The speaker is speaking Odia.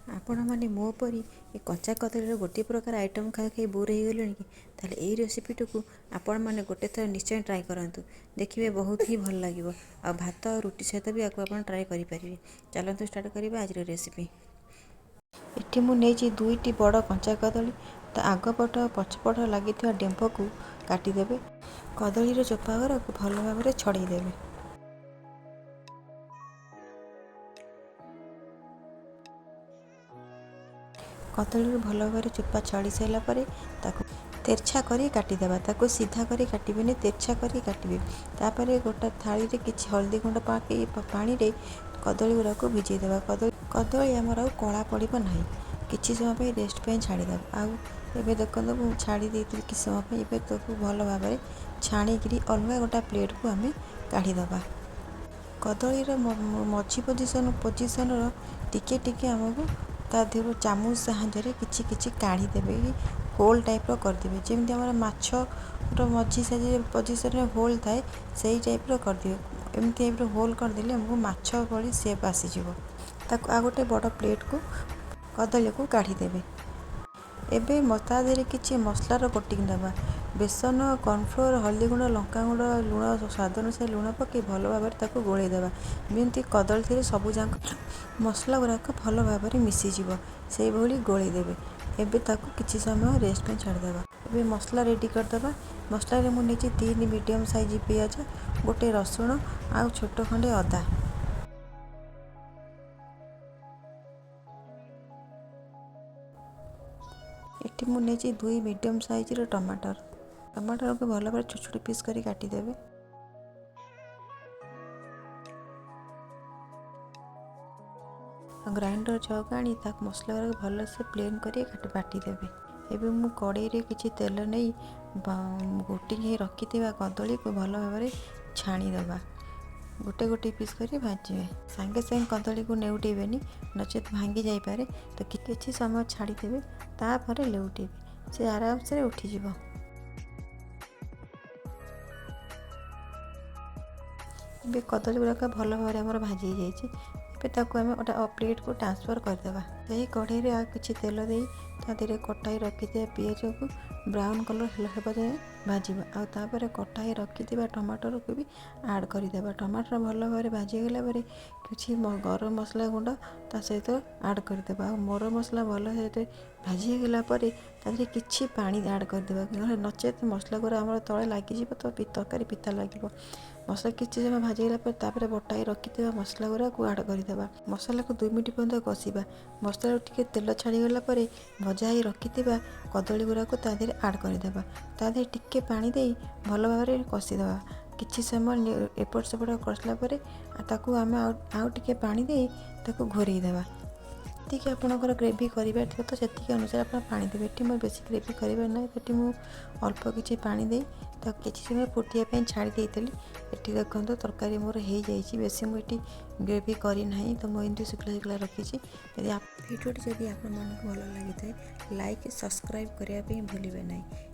ଆପଣମାନେ ମୋ ପରି ଏ କଞ୍ଚା କଦଳୀର ଗୋଟିଏ ପ୍ରକାର ଆଇଟମ୍ ଖାଇ ଖାଇ ବୋର୍ ହେଇଗଲେଣି କି? ତାହେଲେ ଏଇ ରେସିପିଟିକୁ ଆପଣମାନେ ଗୋଟେ ଥର ନିଶ୍ଚୟ ଟ୍ରାଏ କରନ୍ତୁ। ଦେଖିବେ, ବହୁତ ହି ଭଲ ଲାଗିବ। ଆଉ ଭାତ ଆଉ ରୁଟି ସହିତ ବି ଆକୁ ଆପଣ ଟ୍ରାଏ କରିପାରିବେ। ଚାଲନ୍ତୁ, ଷ୍ଟାର୍ଟ କରିବା ଆଜିର ରେସିପି। ଏଠି ମୁଁ ନେଇଛି ଦୁଇଟି ବଡ଼ କଞ୍ଚା କଦଳୀ। ତା ଆଗ ପଟ, ପଛପଟ ଲାଗିଥିବା ଡେମ୍ଫକୁ କାଟିଦେବେ। କଦଳୀର ଚୋପା ଗୁଡ଼ାକୁ ଭଲ ଭାବରେ ଛଡ଼େଇ ଦେବେ। କଦଳୀରୁ ଭଲ ଭାବରେ ଚୋପା ଛାଡ଼ି ସାରିଲା ପରେ ତାକୁ ତେର୍ଛା କରି କାଟିଦେବା। ତାକୁ ସିଧା କରି କାଟିବେନି, ତେର୍ଛା କରି କାଟିବେ। ତାପରେ ଗୋଟେ ଥାଳିରେ କିଛି ହଳଦୀ ଗୁଣ୍ଡ ପକାଇ ପାଣିରେ କଦଳୀ ଗୁଡ଼ାକୁ ଭିଜେଇ ଦେବା। କଦଳୀ ଆମର ଆଉ କଳା ପଡ଼ିବ ନାହିଁ। କିଛି ସମୟ ପାଇଁ ରେଷ୍ଟ ପାଇଁ ଛାଡ଼ିଦେବା। ଆଉ ଏବେ ଦେଖନ୍ତୁ, ମୁଁ ଛାଡ଼ି ଦେଇଥିଲି କିଛି ସମୟ ପାଇଁ। ଏବେ ତାକୁ ଭଲ ଭାବରେ ଛାଣିକିରି ଅଲଗା ଗୋଟେ ପ୍ଲେଟ୍କୁ ଆମେ କାଢ଼ିଦେବା। କଦଳୀର ମଝି ପୋଜିସନ୍ର ଟିକେ ଟିକେ ଆମକୁ ତା ଦେହରୁ ଚାମଚ ସାହାଯ୍ୟରେ କିଛି କିଛି କାଢ଼ିଦେବେ କି ହୋଲ୍ ଟାଇପ୍ର କରିଦେବେ। ଯେମିତି ଆମର ମାଛର ମଝି ସାଇଜ୍ ପୋଜିସନ୍ରେ ହୋଲ୍ ଥାଏ, ସେଇ ଟାଇପ୍ର କରିଦେବେ। ଏମିତି ଟାଇପ୍ର ହୋଲ୍ କରିଦେଲେ ଆମକୁ ମାଛ ଭଳି ସେପ୍ ଆସିଯିବ। ତାକୁ ଆଉ ଗୋଟେ ବଡ଼ ପ୍ଲେଟ୍କୁ କଦଳୀକୁ କାଢ଼ିଦେବେ। ଏବେ ତା ଦେହରେ କିଛି ମସଲାର କୋଟିଂ ଦେବା। ବେସନ, କର୍ଣ୍ଣଫ୍ଲୋର୍, ହଳଦୀ ଗୁଣ୍ଡ, ଲଙ୍କା ଗୁଣ୍ଡ, ଲୁଣ, ସ୍ୱାଦ ଅନୁସାରେ ଲୁଣ ପକାଇ ଭଲ ଭାବରେ ତାକୁ ଗୋଳେଇ ଦେବା। ଯେମିତି କଦଳୀ ଦେହରେ ସବୁଯାକ ମସଲା ଗୁଡ଼ାକ ଭଲ ଭାବରେ ମିଶିଯିବ, ସେଇଭଳି ଗୋଳେଇ ଦେବେ। ଏବେ ତାକୁ କିଛି ସମୟ ରେଷ୍ଟ ପାଇଁ ଛାଡ଼ିଦେବା। ଏବେ ମସଲା ରେଡ଼ି କରିଦେବା। ମସଲାରେ ମୁଁ ନେଇଛି 3 ମିଡ଼ିୟମ୍ ସାଇଜ୍ ପିଆଜ, ଗୋଟେ ରସୁଣ ଆଉ ଛୋଟ ଖଣ୍ଡେ ଅଦା। ଏଠି ମୁଁ ନେଇଛି 2 ମିଡ଼ିୟମ୍ ସାଇଜ୍ର ଟମାଟର। ଟମାଟରକୁ ଭଲ ଭାବରେ ଛୋଟ ଛୋଟ ପିସ୍ କରି କାଟିଦେବେ। ଗ୍ରାଇଣ୍ଡର ଜଗ୍ ଆଣି ତାକୁ ମସଲା ଗୁଡ଼ାକୁ ଭଲସେ ପ୍ଲେନ୍ କରି ବାଟିଦେବେ। ଏବେ ମୁଁ କଡ଼େଇରେ କିଛି ତେଲ ନେଇ କୋଟିଂ ହେଇ ରଖିଥିବା କଦଳୀକୁ ଭଲ ଭାବରେ ଛାଣିଦେବା। ଗୋଟେ ଗୋଟେ ପିସ୍ କରି ଭାଜିବେ। ସାଙ୍ଗେ ସାଙ୍ଗେ କଦଳୀକୁ ନେଉଟେଇବେନି, ନଚେତ୍ ଭାଙ୍ଗି ଯାଇପାରେ। ତ କିଛି ସମୟ ଛାଡ଼ିଦେବେ, ତାପରେ ଲେଉଟେଇବେ, ସେ ଆରାମସରେ ଉଠିଯିବ। ଏବେ କଦଳୀ ଗୁଡ଼ାକ ଭଲ ଭାବରେ ଆମର ଭାଜି ହେଇଯାଇଛି। ଏବେ ତାକୁ ଆମେ ଗୋଟେ ପ୍ଲେଟ୍କୁ ଟ୍ରାନ୍ସଫର୍ କରିଦେବା। ସେହି କଢ଼େଇରେ ଆଉ କିଛି ତେଲ ଦେଇ ତା ଦେହରେ କଟା ହେଇ ରଖିଥିବା ପିଆଜକୁ ବ୍ରାଉନ୍ କଲର୍ ହେବା ଯାଏଁ ଭାଜିବା। ଆଉ ତାପରେ କଟା ହେଇ ରଖିଥିବା ଟମାଟରକୁ ବି ଆଡ଼୍ କରିଦେବା। ଟମାଟର ଭଲ ଭାବରେ ଭାଜି ହେଇଗଲା ପରେ କିଛି ଗରମ ମସଲା ଗୁଣ୍ଡ ତା ସହିତ ଆଡ଼୍ କରିଦେବା। ଆଉ ଗରମ ମସଲା ଭଲ ଭାବରେ ଭାଜି ହେଇଗଲା ପରେ ତା ଦେହରେ କିଛି ପାଣି ଆଡ଼୍ କରିଦେବା, ନହେଲେ ନଚେତ୍ ମସଲା ଗୁଡ଼ା ଆମର ତଳେ ଲାଗିଯିବ, ତ ତରକାରୀ ପିତା ଲାଗିବ। ମସଲା କିଛି ସମୟ ଭାଜି ହେଇଗଲା ପରେ ତାପରେ ବଟା ହେଇ ରଖିଥିବା ମସଲା ଗୁଡ଼ାକୁ ଆଡ଼୍ କରିଦେବା। ମସଲାକୁ 2 ମିନିଟ୍ ପର୍ଯ୍ୟନ୍ତ କଷିବା। ମସଲାରୁ ଟିକେ ତେଲ ଛାଡ଼ିଗଲା ପରେ ଭଜା ହେଇ ରଖିଥିବା କଦଳୀ ଗୁଡ଼ାକୁ ତା ଦେହରେ ଆଡ଼୍ କରିଦେବା। ତା ଦେହରେ ଟିକେ ପାଣି ଦେଇ ଭଲ ଭାବରେ କଷିଦେବା। କିଛି ସମୟ ଏପଟ ସେପଟ କଷିଲା ପରେ ତାକୁ ଆମେ ଆଉ ଟିକେ ପାଣି ଦେଇ ତାକୁ ଘୋରେଇ ଦେବା। ଯେତିକି ଆପଣଙ୍କର ଗ୍ରେଭି କରିବାର ଥିବ, ତ ସେତିକି ଅନୁସାରେ ଆପଣ ପାଣି ଦେବେ। ଏଠି ମୋର ବେଶୀ ଗ୍ରେଭି କରିବାର ନାହିଁ, ସେଠି ମୁଁ ଅଳ୍ପ କିଛି ପାଣି ଦେଇ ତାକୁ କିଛି ସମୟ ଫୁଟିବା ପାଇଁ ଛାଡ଼ି ଦେଇଥିଲି। ଏଠି ଦେଖନ୍ତୁ, ତରକାରୀ ମୋର ହେଇଯାଇଛି। ବେଶୀ ମୁଁ ଏଠି ଗ୍ରେଭି କରିନାହିଁ, ତ ମୁଁ ଏମିତି ଶୁଖିଲା ଶୁଖିଲା ରଖିଛି। ଯଦି ଭିଡ଼ିଓଟି ଯଦି ଆପଣମାନଙ୍କୁ ଭଲ ଲାଗିଥାଏ, ଲାଇକ୍, ସବସ୍କ୍ରାଇବ୍ କରିବା ପାଇଁ ଭୁଲିବେ ନାହିଁ।